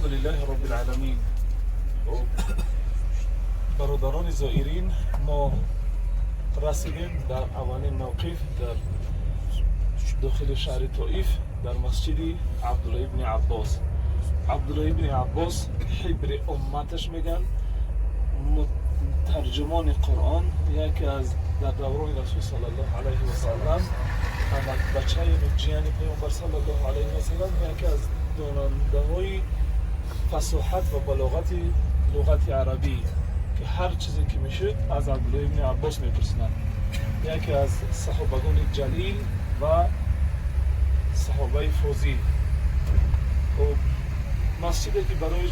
Алҳамдулиллаҳи роббил аламин. Бародарони зоирин, мо расидем дар аввалин мавқиф дар дохили шаҳри Тоиф, дар масҷиди Абдулло ибни Аббос. Абдулло ибни Аббос ҳибри умматаш меган, тарҷумони Қуръон, яке аз дар даврони Расул саллаллоҳу алайҳи васаллам бачаи ҷияни Паёмбар саллаллоҳу алайҳи васаллам, яке аз донандаҳои фасоҳат ва балоғати луғати арабӣ, ки ҳар чизе ки мешуд, аз Абдулло ибни Аббос мепурсиданд, яке аз саҳобагони ҷалил ва саҳобаи фозил. Хуб, масҷиде ки барои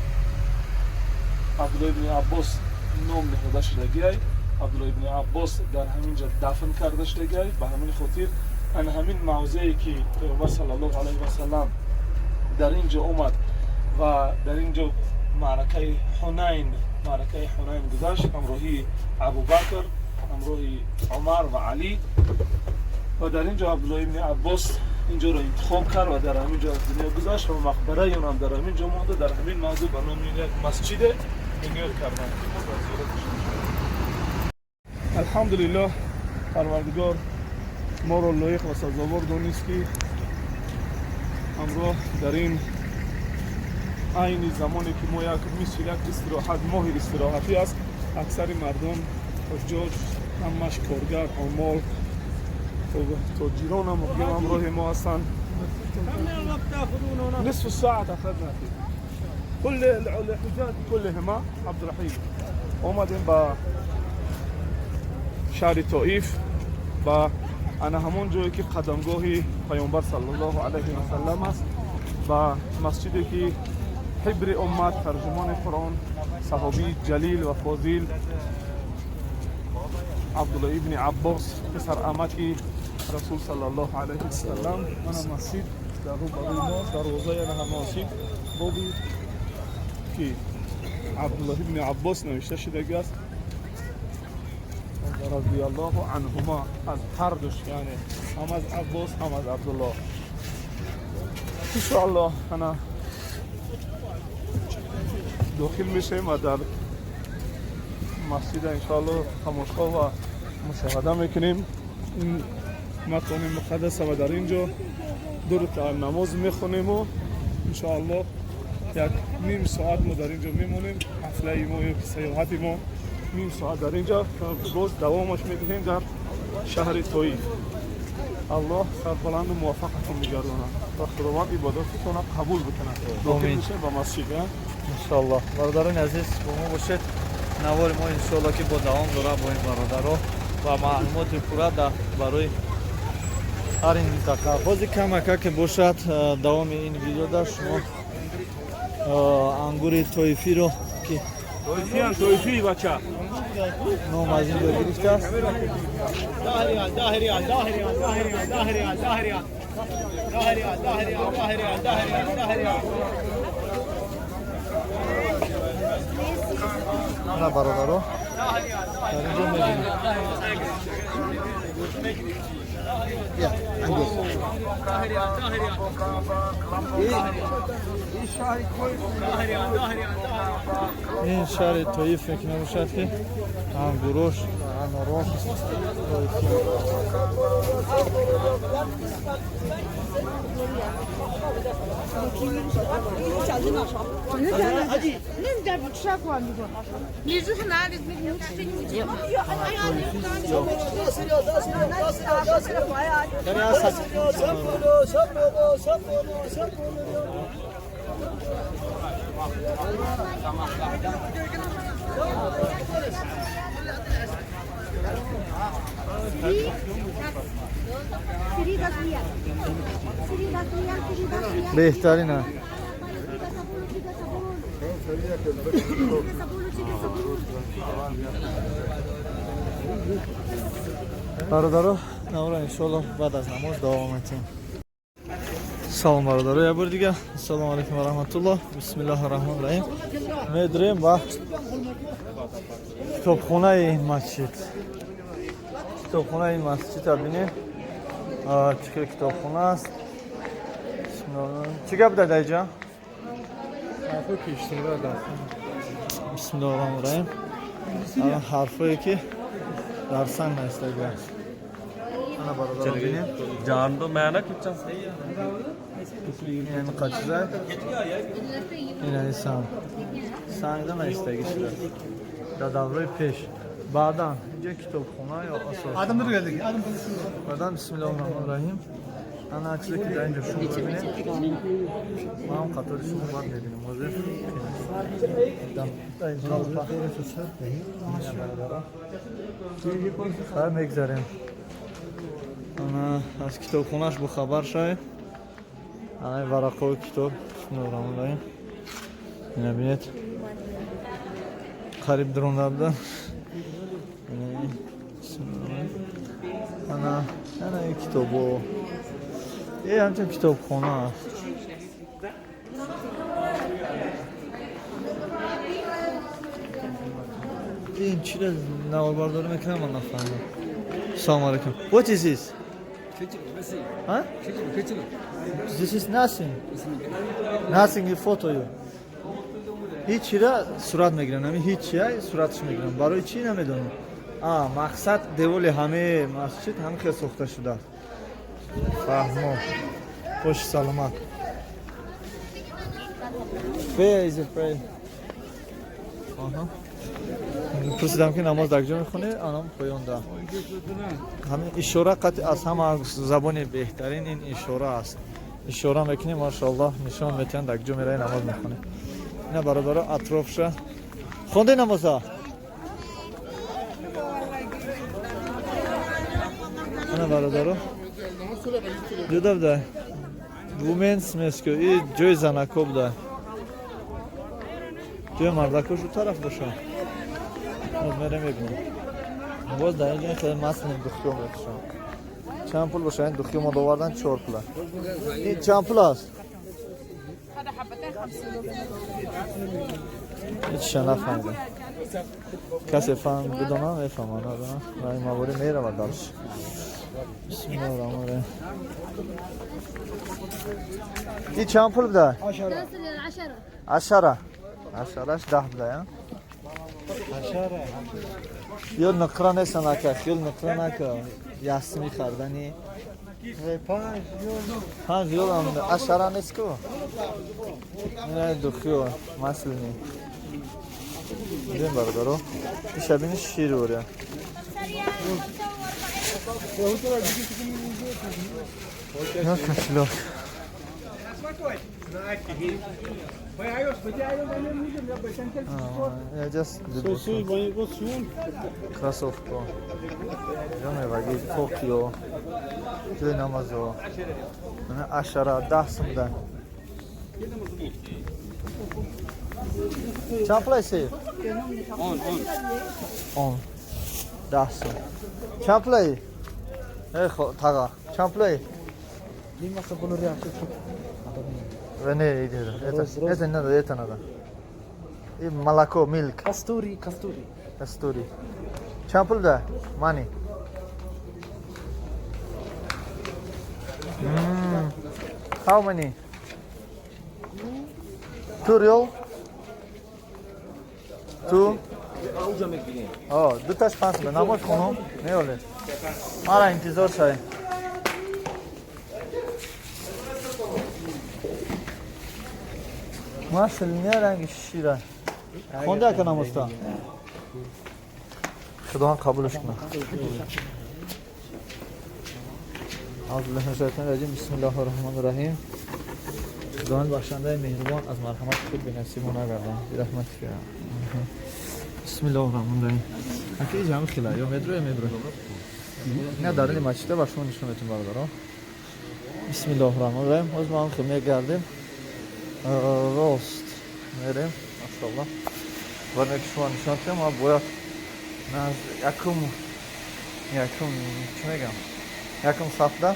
Абдулло ибни Аббос ном ниҳода шудагиай, Абдулло ибни Аббос дар ҳамин ҷо дафн карда шудагиай. Ба ҳамин хотир ан ҳамин мавзее ки Паёмбар саллаллоҳу алайҳи васаллам дар ин ҷо омад ва дар ин ҷо маъракаи Ҳунайн гузашт, ҳамроҳии Абубакр, ҳамроҳи Умар ва Алӣ, ва дар ин ҷо Абдулло ибни Аббос ин ҷоро интихоб кард ва дар ҳамин ҷо аз дунё гузашт ва мақбараи он ҳам дар ҳамин ҷо монда. Дар ҳамин мавзӯъ ба номи як масҷиде бунёд карданд, ки мо дар зиёраташ. Алҳамдулиллоҳ, Парвардигор моро лоиқ ва сазовор донист, ки ҳамроҳ дар ин айни замоне ки мо як мисли як истироҳат, моҳи истироҳатӣ аст, аксари мардум, ҳуҷҷоҷ, ҳамаш коргар, омол, тоҷиронам ҳамроҳи мо ҳастанд. نصف الساعة أخذنا فيه كل الحجاج كلهم. عبد الرحيم، اومدیم با شهر طائف، با ана ҳамон ҷое ки қадамгоҳи Паёмбар саллаллоҳу алайҳи васаллам аст, ба масҷиде ки ҳибри уммат, тарҷумони Қуръон, саҳобии ҷалил ва фозил Абдулло ибни Аббос, писарамаки Расул саллаллоҳу алайҳи васаллам. Мана масҷид дар рӯбарӯи мо, дарвозаи ана масҷид, боби ки Абдуллоҳ ибни Аббос навишта шудагӣ аст, радиаллоҳу анҳума, аз ҳардуш, яъне ҳам аз Аббос, ҳам аз Абдуллоҳ. Иншоаллоҳ, ана дохил мешавем ва дар масҷида иншоаллоҳ тамошо ва мушоҳада мекунем ин макони муқаддаса ва дар ин ҷо ду ракаат намоз мехонему иншоаллоҳ як ним соат мо дар ин ҷо мемонем. Ҳафлаи мо ё ки саёҳати мо ним соат дар ин ҷо, боз давомаш медиҳем дар шаҳри Тоиф. Аллоҳ сарбаланду муваффақатон бигардонад ва Худованд ибодататонро қабул бикунад. Дохил мешавем ба масҷид. Иншоаллоҳ, бародарони азиз, бо мо бошед. Навори мо иншоаллоҳ ки бо давом дорад бо ин бародаро ва маълумоти пурра барои ҳар ин минтақа. Бози камака ки бошад, давоми ин видеода шумо ангури тоифиро ки Тоифиян, тоифӣ, бача. Ном аз ин ҷо гирифтааст. 10 ريال، 10 ريال، 10 ريال، 10 ريال، 10 ريال، 10 ريال، 10 ريال، 10 ريال، 10 ريال، 10 ريال، 10 ريال. На, бародаро, дар ин ҷо мебинед. Ya, anggur. این شهر Ин шаҳри Тоиф ки мебошад, ки ангурош, анорош тоифӣ. 恁这不吃过你说？你这是哪里？你吃你这。哎呀，你 Беҳтарина. Бародаро, навора иншоалло баъд аз намоз давом метиҳем. Салом, бародаро, як бор дига ассалому алайкум ва раҳматуллоҳ. Бисмиллаҳи раҳмони раҳим. Медурем ба китобхонаи ин масҷид. Китобхонаи ин масҷида бинем, чӣ хел китобхона аст. Чӣ гап дар инҷа? Бисмиллоҳи раҳмони раҳим. Ана ҳарфое ки дар санг навистагӣ аст. Ана бародарон, бинед. ਜਾਣ ਤੋਂ ਮੈਂ ਨਾ ਖਿੱਚਾਂ। Ин чиза, ин санг сангда навистагӣ шудааст дар давраи пеш. Баъдан инҷо китобхона ё асос. Баъдан, бисмиллоҳи раҳмони раҳим, ана чизе ки дар инҷо шумо мебинед, ман қатори шумо баъд мебинем. Ҳозир дар ин толпа бародарон хай мегзарем. Ана аз китобхонаш бохабар шавед. Ана варақҳои китоб. Бисмиллоҳи раҳмони раҳим, ина бинед, қариб даромада будан. Ана ин китобо, е ҳамчун китобхона аст. Ин чиро наворбардорӣ мекунам, ман нафаҳмидам. Салому алайкум. What is this? Huh? This is nothing. Nothing in photo you. Ҳечира сурат мегирам, ҳами ҳечия суратш мегирам. Барои чӣ, намедонам. А, мақсад, деволи ҳамаи масҷид ҳам хел сохта шудааст. Фаҳмо. Боши саломат. Where is the prayer? Аҳа. Пурсидам, ки намоз дар куҷо мехонӣ, анам поёнда. Ҳамин ишора қатъи аз ҳама забони беҳтарин ин ишора аст. Ишора мекунӣ, машоаллоҳ, нишон метиҳанд, дар куҷо меравӣ, намоз мехонӣ. Ина бародаро, атрофша хонде намоза. Ана бародаро, ҷуда буда. Women's mosque, и ҷои занако буда. Ҷои мардако шу тараф боша. Боз мерем, мебинем. Боз дар инҷо хеле масли духиё мефурӯшанд. Чанд пул боша ин духиё? Мо довардан чор пула. Ин чанд пул аст? هذا حبتين 50. Ҳечша нафаҳмидам. Касе фаҳм бидонам, мефаҳмам, надонам. Ва ин маворӣ меравад дальше. Бисмиллоҳи раҳмони раҳим. Ин чанд пул буда? 10. Ашара. Ашараш 10 буда, я? Ё нуқра нестан, ака, хел нуқра нака. Ясми хардани. 5 риёл ам ашара нест ку. Ина духиё маслини. Бин бародаро. Иша бини, шир оря. Ина кошелёк. Я just кроссовка. Ҷо меваги Токио. Ҷои намазо. Ина ашара 10 сумда. Чанд пул аст? Он. 10 сум. Чанд пулай? Э, тага. Чанд пулай? Не, это не надо, это надо. И молоко, milk. Кастури, кастури. Кастури. Чанд пул да? Money. How many? 2 rial? Two? О, дуташ 5 сум. Намоз хонум? Не, оле. Мара интизор шавем. Маслиня ранги шира. Хонда, ака, намозта? Худованд қабулш кунад. أعوذ بالله من الشیطان الرجیم. بسم الله الرحمن الرحیم. خداوند بخشنده مهربان از مرحمت خود بینصیب ما نگردان برحمتک. بسم الله الرحمن الرحیم. Ака, иҷа ҳам хила ё медро, ё медро не, дар ини масҷида ба шумо нишон метум, бародаро. بسم الله الرحمن الرحیم. Ҳоз мо ҳам хел мегардем, рост мерем, машоаллоҳ. Барои ки шумо нишон диҳам, ма бояд якум, чӣ мегам, якум сафда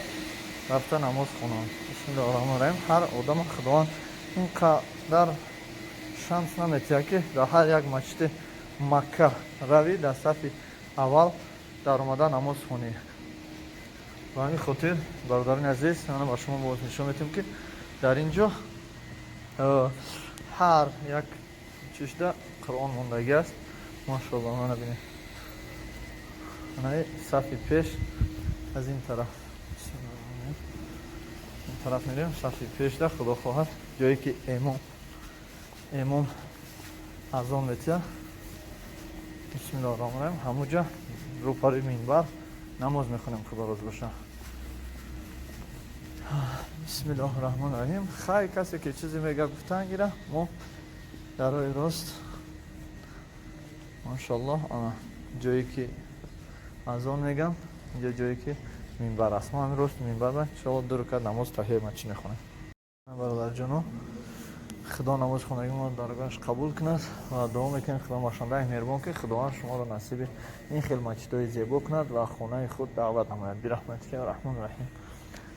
рафта намоз хонам. بسم الله الرحمن الرحیم. Ҳар одама Худованд ин қадар шанс наметиҳад, ки дар ҳар як масҷиди Макка равӣ, дар сафи аввал даромада намоз хонӣ. Ба ҳамин хотир, бародарони азиз, ана ба шумо боз нишон метиҳем, ки дар ин ҷо Ҳар як чишда Қуръон мондагӣ аст. Машоалло, мана бинед. Ана сафи пеш аз ин тараф. Ин тараф мерем, сафи пешда, худо хоҳад, ҷое ки имом азон метиҳад. Бисмиллоҳир роҳманир роҳим. Ҳамуҷа рӯпари минбар намоз мехонем, худо розӣ боша. Бисмиллоҳир роҳманир роҳим. Хай, касе ки чизе мега гуфтан гира, мо дар роҳи рост, машоаллоҳ, ана ҷое ки азон мегам, инҷо ҷое ки минбар аст. Мо ҳамин рост минбар ба иншоаллоҳ 2 ракат намоз таҳияи масҷид мехонем. Бародарҷоно, худо намоз хонагии моро даргоҳаш қабул кунад ва дуо мекунем худо бахшандаи меҳрубон, ки худованд шуморо насиби ин хел масҷидҳои зебо кунад ва хонаи худ даъват намояд. Бираҳматика раҳмон раҳим.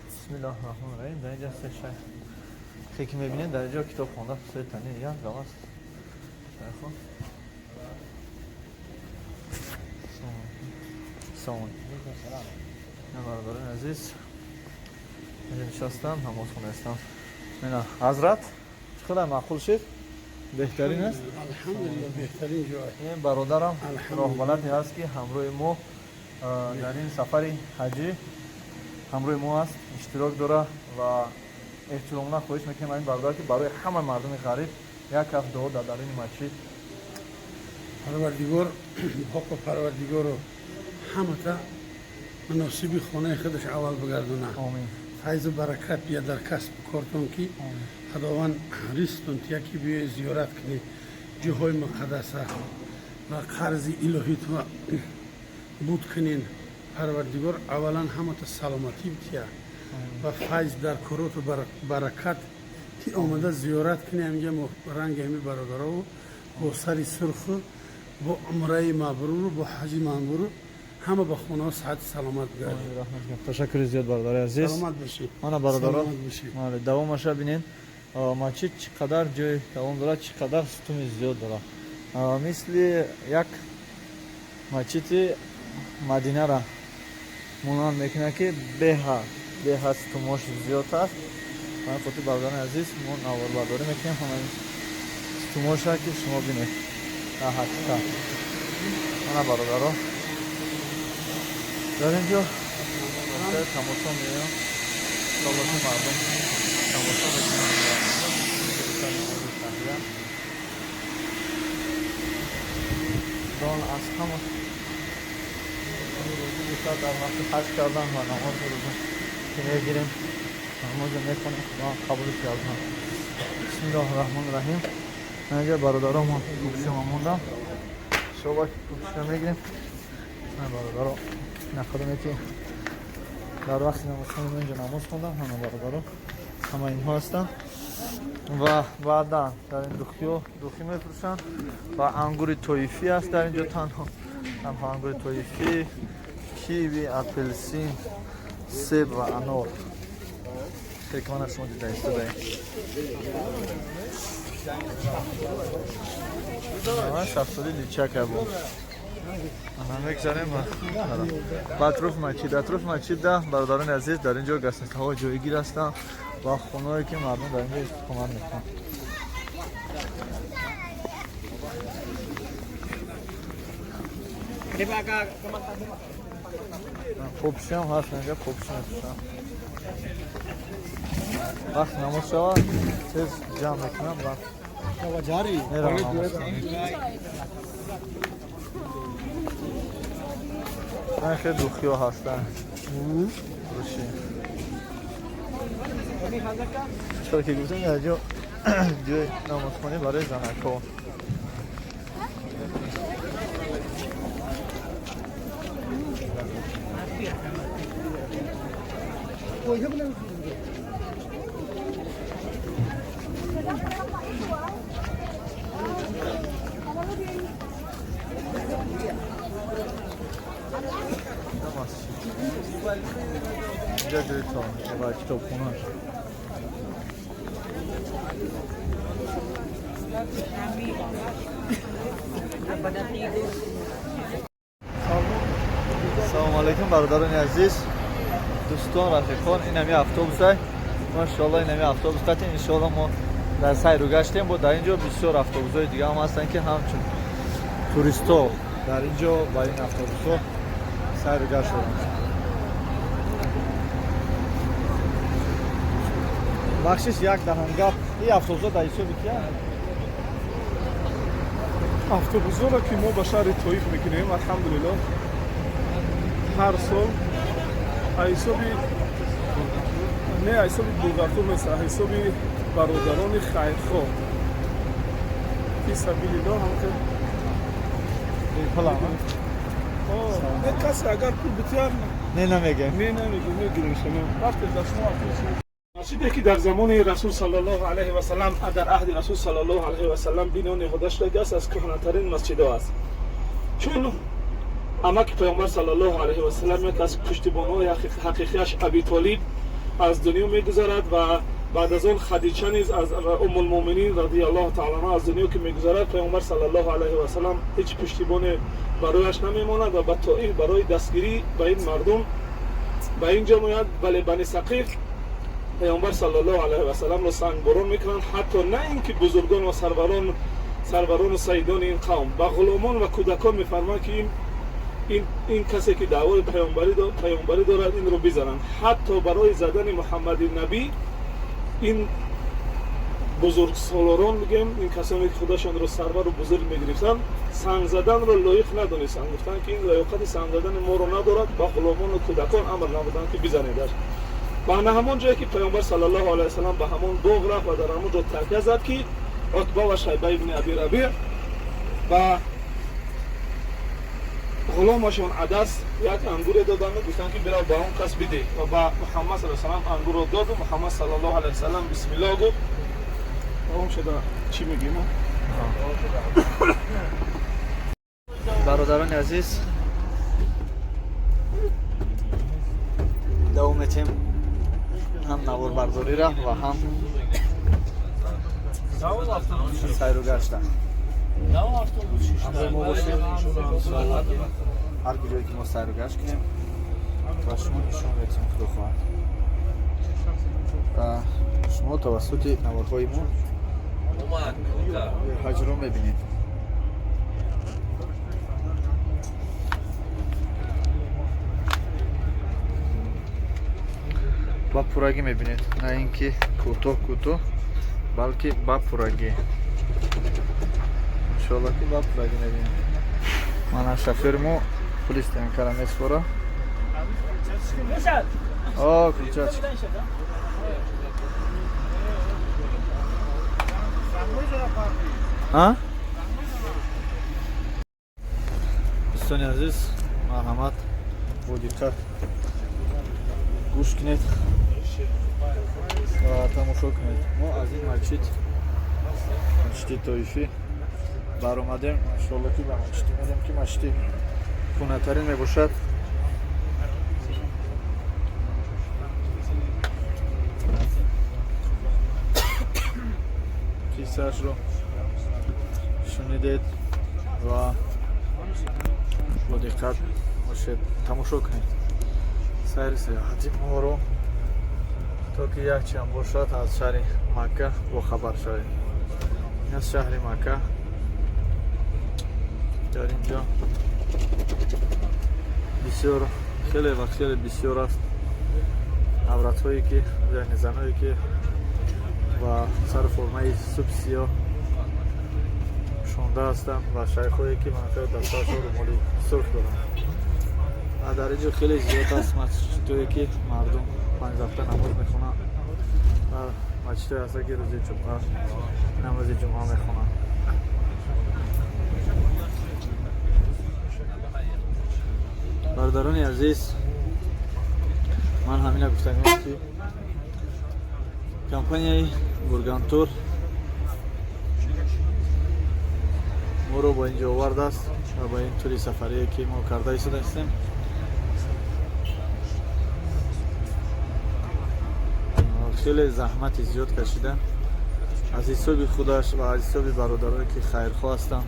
Бисмиллоҳир роҳманир роҳим. Дар инҷа се шайх ки мебинед, дар инҷо китоб хонда, се тани дигар гаваз шайхон. Салом. Бародарони азиз, инҷо нишастам, намоз хондаистам. Мена ҳазрат, хеле маъқул шуд, беҳтарин аст. Алҳамдулиллоҳ, беҳтарин ҷой. Ин бародарам роҳбаладе ҳаст, ки ҳамроҳи мо дар ин сафари ҳаҷӣ ҳамроҳи мо аст, иштирок дора ва эҳтиромона хоҳиш мекунем ин бародар, ки барои ҳама мардуми ғариб як ҳафт дуо дар даруни масҷид. Парвардигор ҳоқу парвардигору ҳамата муносиби хонаи худаш аввал бигардона. Омин. Файзу баракат бия дар касбу кортон, ки худованд ризқтон тия, ки биёи зиёрат кунӣ ҷоҳои муқаддаса ва қарзи илоҳитро буд кунин. Парвардигор аввалан ҳамата саломатӣ бития ва файз дар короту баракат, ки омада зиёрат кунӣ ҳаминҷа ранги ҳами бародарову бо сари сурху бо умраи мабруру бо ҳаҷи мабруру ҳама ба хонаҳо саҳати саломат бигардед. Ташаккури зиёд, бародари азиз. Саломат бошӣ. Мана бародаро, Саломат бошӣ. Давомаша бинед. Масҷид чӣ қадар ҷои давом дорад, чӣ қадар сутуни зиёд дорад. Мисли як масҷиди Мадинара монанд мекунад, ки беҳад сутумош зиёд аст. Ба ин хотир, бародарони азиз, мо наворбардорӣ мекунем ҳамаи сутумоша, ки шумо бинед дар ҳақиқат. Мана бародаро, дар ин ҷо тамошо меоям, иншоалло ки мардум тамошо мекунанд. Дон аз ҳама рӯзӣ бошад дар вақти ҳаҷ кардан ва намози рӯза ки мегирем, намозро мехонем, худованд қабулш гардонад. Бисмиллоҳи раҳмони раҳим. Инҷа бародаро, мо кӯкшима мондам, иншоалло ки кӯкшима мегирем. Бародаро, нафароне ки дар вақти намозхонӣ инҷо намоз хондам, ҳама бародаро, ҳама инҳо ҳастанд ва баъдан дар ин духиё духӣ мефурӯшанд ва ангури тоифӣ аст дар инҷо, танҳо танҳо ангури тоифӣ, киви, апелсин, себ ва анор, ки мана шумо дида истодаем. Шафтоли личака буд. Мегзарем ба атрофи масҷид. Атрофи масҷида, бародарони азиз, дар ин ҷо гастнитаҳо ҷойгир ҳастанд ва хонаҳое, ки мардум дар ин ҷо истиқомат мекунанд. Попшиам ҳаст инҷа, попши мефурӯшанд. Вақт намоз шавад, тез ҷамъ мекунам ва меравам намоз. Хеле духиё ҳастанд. Рӯши чиқадр ки гуфтем, дар ҷо ҷои намозхонӣ барои занакҳо. Инҷа ҷои ва китобхонааш. Салому алайкум, бародарони азиз, дӯстон, рафиқон. Ин ҳами автобусай, машоалло, ин ҳами автобус қатин. Иншоалло, мо Дар сайру гаштем, бо дар ин ҷо бисёр автобусҳои дига ҳам ҳастанд, ки ҳамчун туристҳо дар ин ҷо ба ин автобусҳо сайру гашт доранд. Бахшиш, як даҳан гап, ин автобусҳо дар ҳисоби кия? Автобусҳоро ки мо ба шаҳри Тоиф мекунем, алҳамдулилло, ҳар сол ҳисоби не, ҳисоби Булгартур нест, ҳисоби бародарони хайрхоҳ, фи сабилилло, ҳамки не, касе агар пул битиҳад. Не, намегем. Не, намегем, мегирем шумо вақте дар шумо автобус. Масҷиде ки дар замони Расул саллаллоҳу алайҳи васаллам, дар аҳди Расул саллаллоҳу алайҳи васаллам бино ниҳода шудааст, аз кӯҳнатарин масҷидҳо аст, чун амаки Паёмбар саллаллоҳу алайҳи васаллам, яке аз пуштибонҳои ҳақиқиаш, Аби Толиб аз дунё мегузарад ва баъд аз он Хадича низ аз Умулмуъминин радиаллоҳу таала анҳо аз дунё ки мегузарад, Паёмбар саллаллоҳу алайҳи васаллам ҳеҷ пуштибоне барояш намемонад ва ба Тоиф барои дастгирӣ ба ин мардум ба ин ҷо меояд. Вале Бани Сақиф Паёмбар саллаллоҳу алайҳи васалламро сангборон мекунанд, ҳатто на ин ки бузургон ва сарварону саидони ин қавм, ба ғуломон ва кӯдакон мефармоянд, ки ин касе ки даъвои паёмбарӣ дорад, инро бизананд. Ҳатто барои задани Муҳаммади набӣ ин бузургсолорон, мегӯем, ин касоне ки худашонро сарвару бузург мегирифтанд, санг заданро лоиқ надонистанд, гуфтанд, ки ин лаёқати санг задани моро надорад. Ба ғуломону кӯдакон амр намуданд, ки бизанедаш. Ва на ҳамон ҷое ки Паёмбар саллаллоҳу алайҳи васаллам ба ҳамон боғ рафт ва дар ҳамон ҷо такя зад, ки Утба ва Шайба ибни Аби Рабиъ ба ғуломашон Адас як ангуре доданду, гуфтанд, ки бирав, ба он кас бидеҳ, ва ба Муҳаммад саллаллоҳу салам ангурро доду. Муҳаммад саллаллоҳу алайҳи васаллам бисмиллоҳ гуфт. Он шуда чӣ мегӯем? Бародарони азиз, давом метем ҳам наворбардориро ва ҳам сайру гашта. Ҳамроҳи мо бошед, иншоалло, ҳар куҷое ки мо сайру гашт кунем, ба шумо нишон медиҳем, худо хоҳад, ва шумо тавассути наворҳои мо ҳаҷро мебинед. Ба пуррагӣ мебинед, на ин ки кӯтоҳ кӯтоҳ, балки ба пуррагӣ, иншоалло, ки ба пуррагӣ мебинед. Мана шофёри мо пули стоянкара меспора. О, ключач. А? Дӯстони азиз, марҳамат, бо диққат гӯш кунед ва тамошо кунед. Мо аз ин масҷид, масҷиди Тоифӣ баромадем, иншоалло, ки ба масҷиди мерем, ки масҷиди кӯҳнатарин мебошад. Қиссаашро шунидед ва бо диққат бошед, тамошо кунед сайри саёҳати моро, то ки якчанд бошад аз шаҳри Макка бохабар шавед. Ин аз шаҳри Макка. Дар ин ҷо бисёр, хеле ва хеле бисёр аст авратҳое, ки яъне заное, ки ба сару формаи суб сиёҳ пӯшонда ҳастанд ва шайхҳое, ки манфиат дар сарашон румоли сурх доранд. Ва дар ин ҷо хеле зиёд аст масҷидҳое, ки мардум панҷ вақта намоз мехонанд, ва масҷидҳое ҳастанд, ки рӯзи ҷумъа намози ҷумъа мехонанд. Бародарони азиз, ман ҳамина гуфтанем, ки компанияи Бургантур моро ба ин ҷо овардааст ва ба ин тури сафарие, ки мо карда истода ҳастем. Хеле заҳмати зиёд кашида, аз ҳисоби худаш ва аз ҳисоби бародарое, ки хайрхоҳ ҳастанд,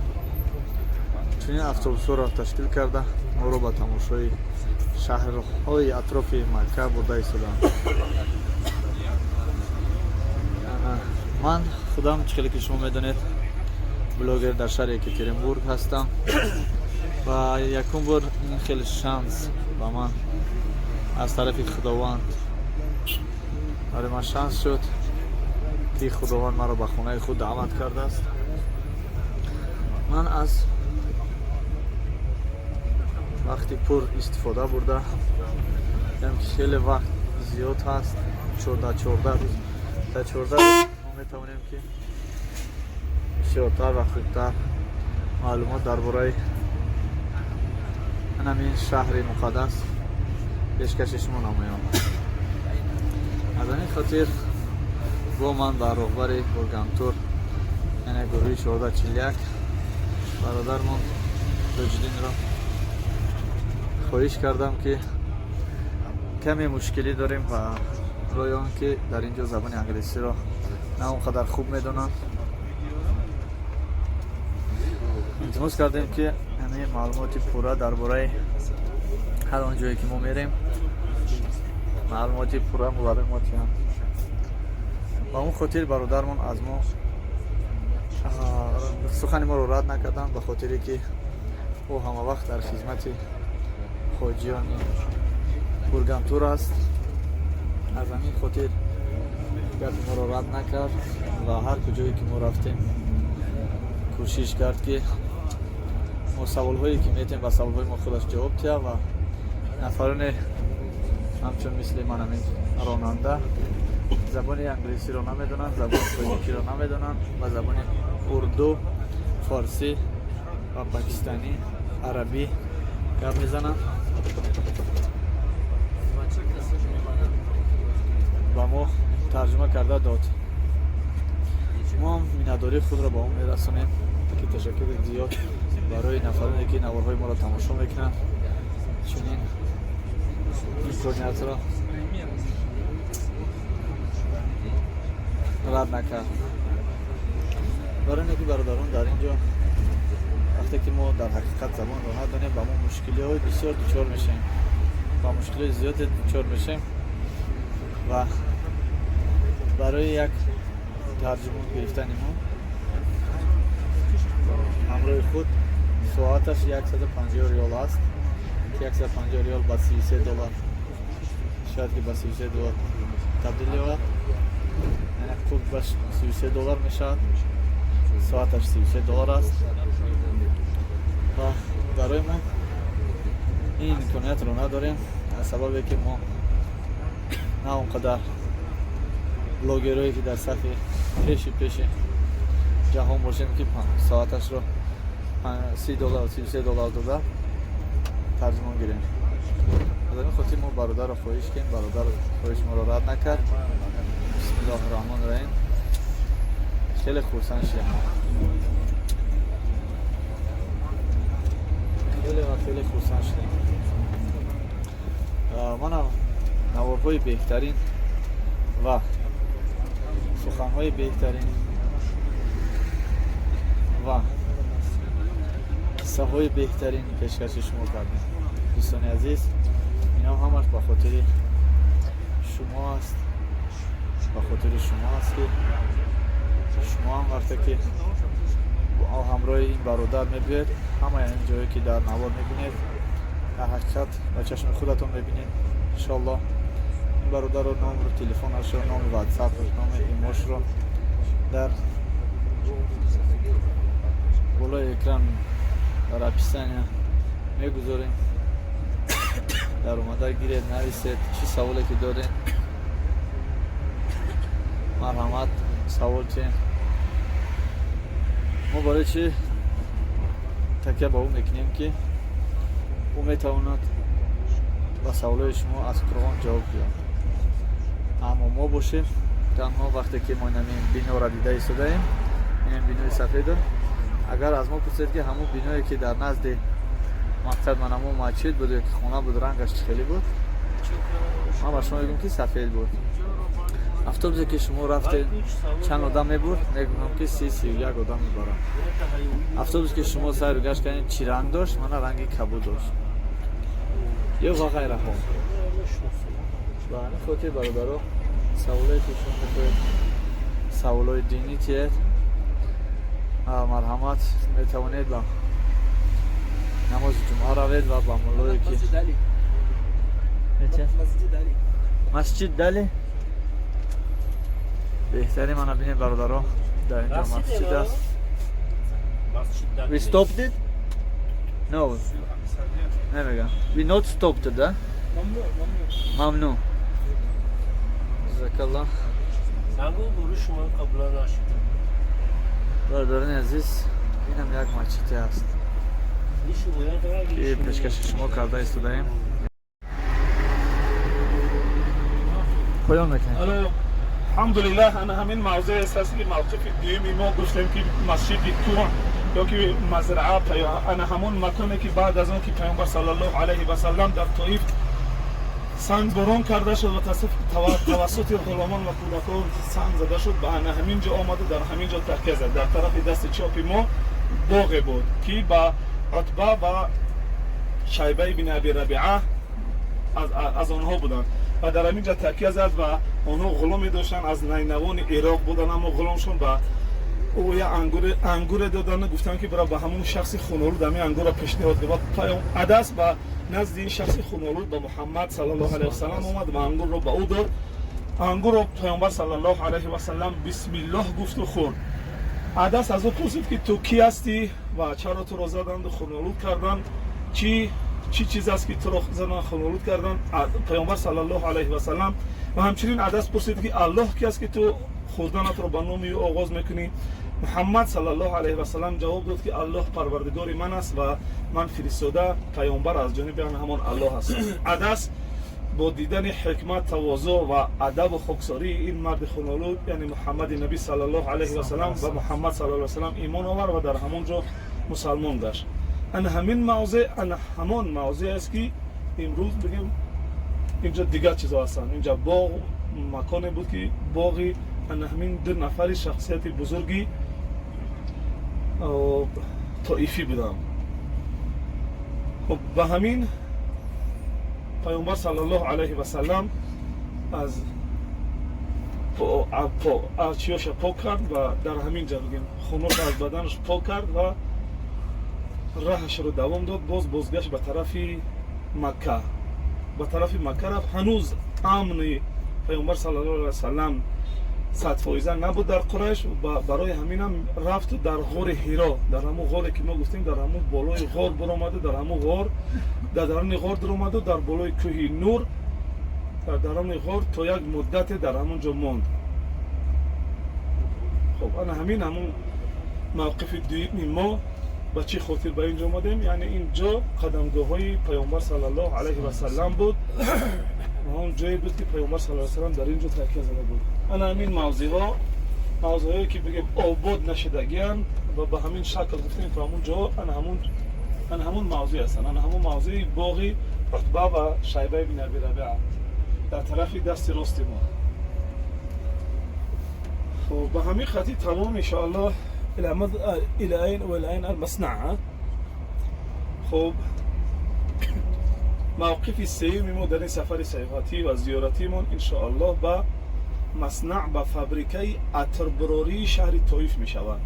чунин автобусҳоро ташкил карда, моро ба тамошои шаҳрҳои атрофи Макка бурда истодаанд. Ман худам, чӣ хеле ки шумо медонед, блогер дар шаҳри Екатеринбург ҳастам ва якум бор ин хеле шанс ба ман аз тарафи Худованд, барои ман шанс шуд, ки Худованд маро ба хонаи худ даъват кардааст. Ман аз вақти пур истифода бурда дидам, ки хеле вақт зиёд ҳаст, 14 рӯз. Дар 14 рӯз мо метавонем, ки бисёртар ва хубтар маълумот дар бораи ҳамин шаҳри муқаддас пешкаши шумо намоям. Аз ҳамин хотир бо ман ба роҳбари Бургантур, яъне гурӯҳи 1441, бародармон Тоҷиддинро хоҳиш кардам, ки каме мушкилӣ дорем ва рои он ки дар ин ҷо забони англисиро на он қадар хуб медонанд, илтимос кардем, ки ҳамин маълумоти пурра дар бораи ҳар он ҷое ки мо мерем, маълумоти пурра барои мо диҳанд. Ба он хотир бародармон аз мо сухани моро рад накарданд, ба хотире ки ӯ ҳама вақт дар хизмати ҳоҷиёни Бургантур аст. Аз ҳамин хотир гапи моро рад накард ва ҳар куҷое ки мо рафтем, кӯшиш кард, ки мо саволҳое ки метем, ба саволҳои мо худаш ҷавоб диҳад. Ва нафароне ҳамчун мисли ман, ҳамин ронанда, забони англисиро намедонанд, забони тоҷикиро намедонанд ва забони урду, форсӣ ва покистанӣ, арабӣ гап мезананд, ба мо тарҷума карда дод. Мо ҳам миннатдории худро ба он мерасонем, ки ташаккури зиёд барои нафароне, ки наворҳои моро тамошо мекунанд, чунин имкониятро рад накард. Барои ине ки, бародарон, дар ин ҷо вақте ки мо дар ҳақиқат забонро надонем, ба мо мушкилиҳои бисёр дучор мешавем, ба мушкилиҳои зиёде дучор мешавем. Ва барои як тарҷумон гирифтани мо ҳамроҳи худ соаташ 150 риёл аст, ки 150 риёл ба 33 доллар, шояд ки ба 33 доллар табдил ёбад, яъне қурбаш 33 доллар мешавад. Соаташ 33 доллар аст ва барои мо ин имкониятро надорем, аз сабабе ки мо на он қадар блогерое ки дар сафи пеши ҷаҳон бошем, ки соаташро 30 доллар, 33 доллар дода тарҷумон гирем. Аз ҳамин хотир мо бародарро хоҳиш кардем, бародар хоҳиши моро рад накард. Бисмиллоҳи раҳмони раҳим. Хеле хурсанд шудем, хеле ва хеле хурсанд шудем. Манам наворҳои беҳтарин ва суханҳои беҳтарин ва қиссаҳои беҳтарин пешкаши шумо кардем. Дӯстони азиз, инҳо ҳамаш ба хотири шумо аст, ба хотири шумо аст, ки шумо ҳам вақте ки ҳамроҳи ин бародар мебиёед, ҳамаи ин ҷое ки дар навор мебинед, дар ҳақиқат ба чашми худатон мебинед, иншоаллоҳ. Ин бародарро номру телефонашро, номи ватсапаш, номи имошро дар болои экран, дар описания мегузорем. Дар омада гиред, нависед, чӣ саволе ки доред, марҳамат, савол тиҳем. Мо барои чӣ такя ба ӯ мекунем? Ки ӯ метавонад ба саволҳои шумо аз Қуръон ҷавоб диҳад. Аммо мо бошем, танҳо вақте ки мо инамин биноро дида истодаем, ин бинои сафедо, агар аз мо пурсед, ки ҳамун биное, ки дар назди мақсад ман ҳамун масҷид буд ё ки хона буд, рангаш чӣ хеле буд, ман ба шумо мегӯям, ки сафед буд. Автобусе ки шумо рафтед, чанд одам мебурд? Мегӯям, ки 30-31 одам мебарад. Автобусе ки шумо сайру гашт кардед, чӣ ранг дошт? Мана, ранги кабуд дошт ё ва ғайраҳо. Ба ҳамин хотир, бародаро, саволое ки шумо мехоҳед. Саволҳои динӣ тиед, марҳамат, метавонед ба намози ҷумъа равед ва ба муллое ки масҷид дали беҳтарин. Мана бинед, бародаро, дар инҷо масҷид аст. We stopped it? No. Намегам. We not stopped it, да? ممنون. جزاک. شما قبلا نشد. Бародарони азиз, инам як масҷиде аст, ки пешкаши шумо карда истодаем. Поён мекунем. Алҳамдулиллаҳ, ана ҳамин мавзеъ аст, ки мавқифи дуюми мо гуфтем, ки масҷиди Кӯҳ ё ки мазраа, ана ҳамон маконе, ки баъд аз он ки Паёмбар саллаллоҳу алайҳи васаллам дар Тоиф сангборон карда шуд ва тавассути ғуломон ва кӯдакон санг зада шуд, ба ана ҳамин ҷо омада, дар ҳамин ҷо такя зад. Дар тарафи дасти чопи мо боғе буд, ки ба Утба ва Шайба ибни Аби Рабиа аз онҳо буданд ва дар ҳамин ҷо такя зад. Ва онҳо ғуломе доштанд, аз Найнавони Ироқ буданд, аммо ғуломшон ба ӯ я ангуре додан, гуфтанд, ки бира, ба ҳамон шахси хунолуд ҳамин ангурро пешниҳод кун. Ва Адас ба назди ин шахси хунолуд, ба Муҳаммад саллаллоҳу алайҳи васаллам омад ва ангурро ба ӯ дод. Ангурро Паёмбар саллаллоҳу алайҳи васаллам бисмиллоҳ гуфту хӯрд. Адас аз ӯ пурсид, ки ту кӣ ҳастӣ ва чаро туро заданду хунолуд карданд? Чӣ чиз аст, ки туро задан, хунолуд карданд? Паёмбар саллаллоҳу алайҳи васаллам ва ҳамчунин Адас пурсид, ки Аллоҳ ки аст, ки ту хӯрданатро ба номи ӯ оғоз мекунӣ? Муҳаммад саллаллоҳу алайҳи васаллам ҷавоб дод, ки Аллоҳ парвардигори ман аст ва ман фиристода, паёмбар аз ҷониби ҳамон Аллоҳ ҳастам. Адас бо дидани ҳикмат, тавозӯъ ва адабу хоксории ин марди хунолуд, яъне Муҳаммади набӣ саллаллоҳу алайҳи васаллам, ба Муҳаммад саллаллоҳу алайҳи васаллам имон овард ва дар ҳамон ҷо мусалмон гашт. Ана ҳамин мавзеъ, ана ҳамон мавзеъ аст, ки имрӯз бигем, инҷо дигар чизо ҳастанд. Инҷа боғ, маконе буд, ки боғи ана ҳамин ду нафари шахсияти бузурги тоифӣ буданд. Хуб, ба ҳамин Паёмбар саллаллоҳу алайҳи васаллам аз чиёша пок кард ва дар ҳамин ҷа, бигем, хуноша аз баданаш пок кард ва раҳашро давом дод. Боз бозгашт ба тарафи Макка, ба тарафи Макка рафт. Ҳанӯз амни Паёмбар саллаллоҳу алайҳи васаллам 100% набуд дар Қурайш. Барои ҳаминам рафту дар ғори Ҳиро, дар ҳамун ғоре, ки мо гуфтем, дар ҳамун болои ғор баромаду, дар ҳамун ғор, дар даруни ғор даромаду, дар болои кӯҳи Нур, дар даруни ғор то як муддате дар ҳамун ҷо монд. Хуб, ана ҳамин ҳамун мавқифи дуюми мо. Ба чӣ хотир ба ин ҷо омадем? Яъне ин ҷо қадамгоҳҳои Паёмбар саллаллоҳу алайҳи васаллам буд ва он ҷое буд, ки Паёмбар саллаллоҳу алайҳи васаллам дар ин ҷо такя зада буд. Ана ҳамин мавзеъҳо, мавзеъҳое, ки бигем, обод нашудагианд ва ба ҳамин шакл гуфтем, то ҳамун ҷо ана ҳамун мавзеъ ҳастанд. Ана ҳамун мавзеи боғи Утба ва Шайба ибни Аби Рабиа дар тарафи дасти рости мо. Хуб, ба ҳамин хати тамом, иншоаллоҳ. إلى أين وإلى أين؟ المصنع. خب، موقف سیوم ما در این سفر سیاحتی و زیارتیمون انشاءالله به مصنع، به فابریکه عطربراری شهر طایف می شود.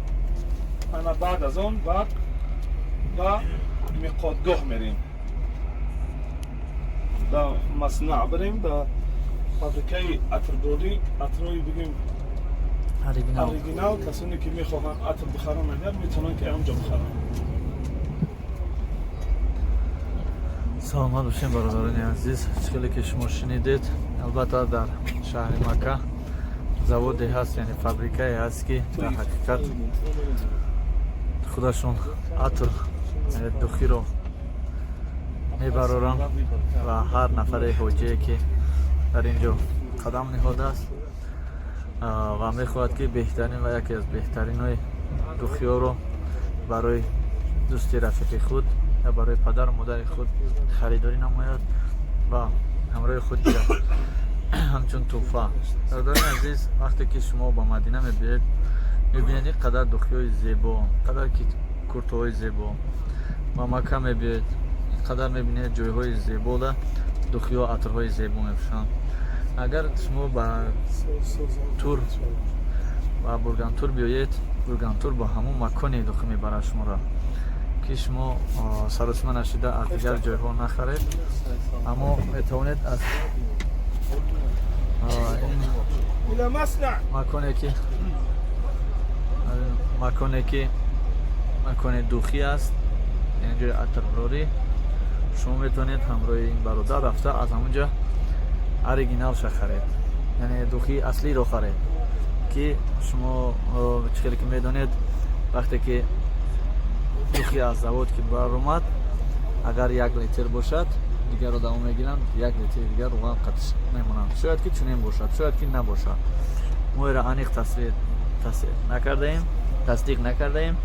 انا بعد از آن بعد به میقاتگاه میریم. در مصنع بریم، در فابریکه عطربراری، عطرهای بگیم оригинал. Оригинал. Касоне ки мехоҳанд атр бихаранд, агар метавонанд, ки ҳамҷо бихаранд. Саломат бошем, бародарони азиз. Хеле ки шумо шунидед, албатта, дар шаҳри Макка заводе ҳаст, яъне фабрикае ҳаст, ки дар ҳақиқат худашон атр, яъне духиро мебароранд ва ҳар нафаре ҳоҷие, ки дар ин ҷо қадам ниҳодааст ва мехоҳад, ки беҳтарин ва яке аз беҳтаринҳои духиёро барои дӯсти рафиқи худ ё барои падару модари худ харидорӣ намояд ва ҳамроҳи худ гирад ҳамчун тӯҳфа. Бародарони азиз, вақте ки шумо ба Мадина мебиед, мебинед ин қадар духиҳои зебо, қадар ки куртоҳои зебо. Ба Макка мебиед, ин қадар мебинед ҷойҳои зебода духиҳо, атрҳои зебо мепӯшанд. Агар шумо ба тур Ба Бургантур биёед, Бургантур ба ҳамон маконе духӣ мебарад шуморо, ки шумо саросима нашида аз дигар ҷойҳо нахаред, аммо метавонед аз ин маконе ки макони духӣ аст, яъне ҷои атрбарорӣ, шумо метавонед ҳамроҳи ин бародар рафта аз ҳамонҷа оригиналша харед, яъне духии аслиро харед, ки шумо чӣ хеле ки медонед, вақте ки духи аз завод ки баромад, агар 1 литр бошад, дигар одамо мегиранд, 1 литри дигар руған қатиш мемонанд. Шояд ки чунин бошад, шояд ки набошад, мо эра аниқ тасвир накардаем, тасдиқ накардаем.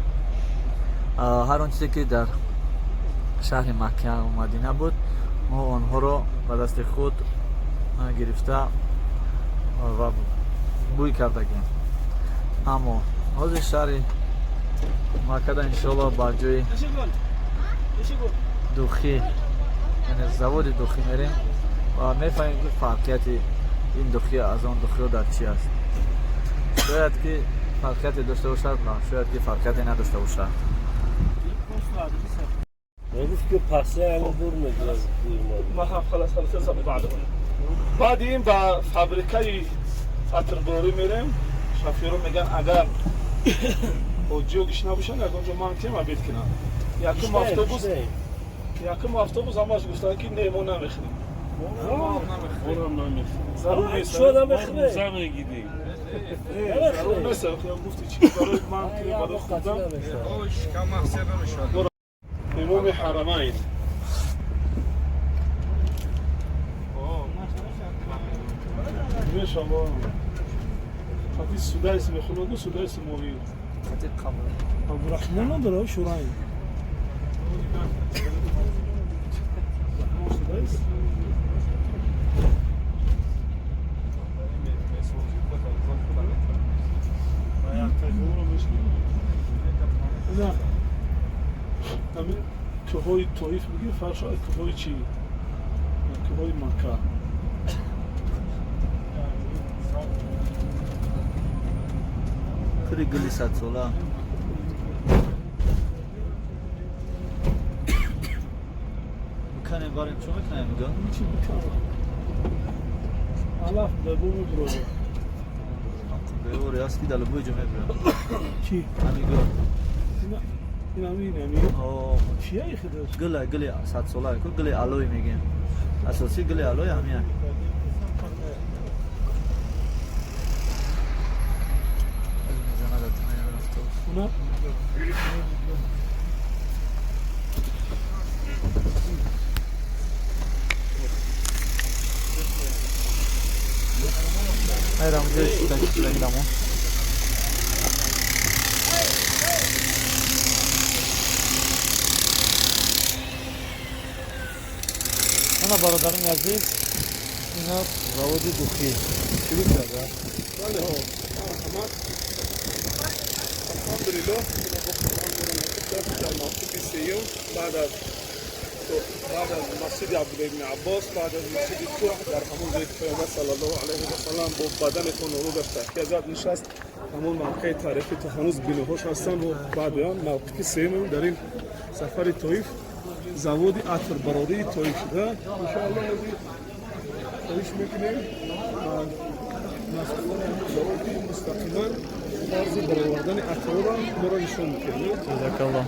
Ҳар он чизе ки дар шаҳри Маккаву Мадина буд, мо онҳоро ба дасти худ гирифта ва бӯй кардагем. Аммо ҳозир шаҳри Маккада, иншоалло, ба ҷои духӣ, яъне заводи духӣ мерем ва мефаҳмем, ки фарқияти ин духӣ аз он духиҳо дар чӣ аст. Шояд ки фарқияте дошта бошад ва шояд ки фарқияте надошта бошад. گفت که پسه همون دور میگیره. ما هم خلاص خلاص بعد بعد این با фабрикаи عطرباری میریم. شافیرو میگن اگر ҳоҷиё гишна бошанд, ягонҷо ман кем обед кунам. Якум автобус, якум автобус ҳамаш гуфтанд, ки не, мо намехӯрем. Зарур нест. Чо намехӯрем? Зарур нест. Гуфти чи барои ман ки барои худам. Имоми Ҳарамайн. Мешава. Хати Судайс мехонаду, Судайс моҳӣ. Абдурахмон надора Шурайн. Судайс. نه، همین کوههای طایف میگه فرش کوههای چی؟ کوههای مکه. Худи гули садсола. Биканем, барем, чо мекунем мига? Чӣ биканем? Алаф дабу мебурад. Беори аст, ки дар любой ҷо мебурад. Чӣ? Ҳамиго. Ин ҳамин ҳамин. Чия хидаш? Гула, гули садсола ку, гули алой мегем. Асосӣ гули алой ҳамия. Уна? Хайрам ҷои шидаги дамо. Ана, бародарони азиз, ин аст заводи духӣ. Чӣ буд карда? Бале, марҳамат. Алҳамдулиллоҳ, дар мавқифи сеюм баъд аз масҷиди Абдулла ибни Аббос, баъд аз масҷиди Кӯҳ, дар ҳамон ҷое ки Паёмбар саллаллоҳу алайҳи васаллам бо бадани нурудаш такя зад, нишаст, ҳамон мавқеи таърихӣ то ҳанӯз биноҳош ҳастанд. Ва баъди он мавқифи сеюм дар ин сафари Тоиф заводи атрбарории Тоиф шуда. Иншоаллоҳ, ҳозир хоҳиш мекунем, масъулони ҳамин завод, ки мустақиман тарзи баровардани атрро моро нишон мекунем. Ҷазакаллоҳ.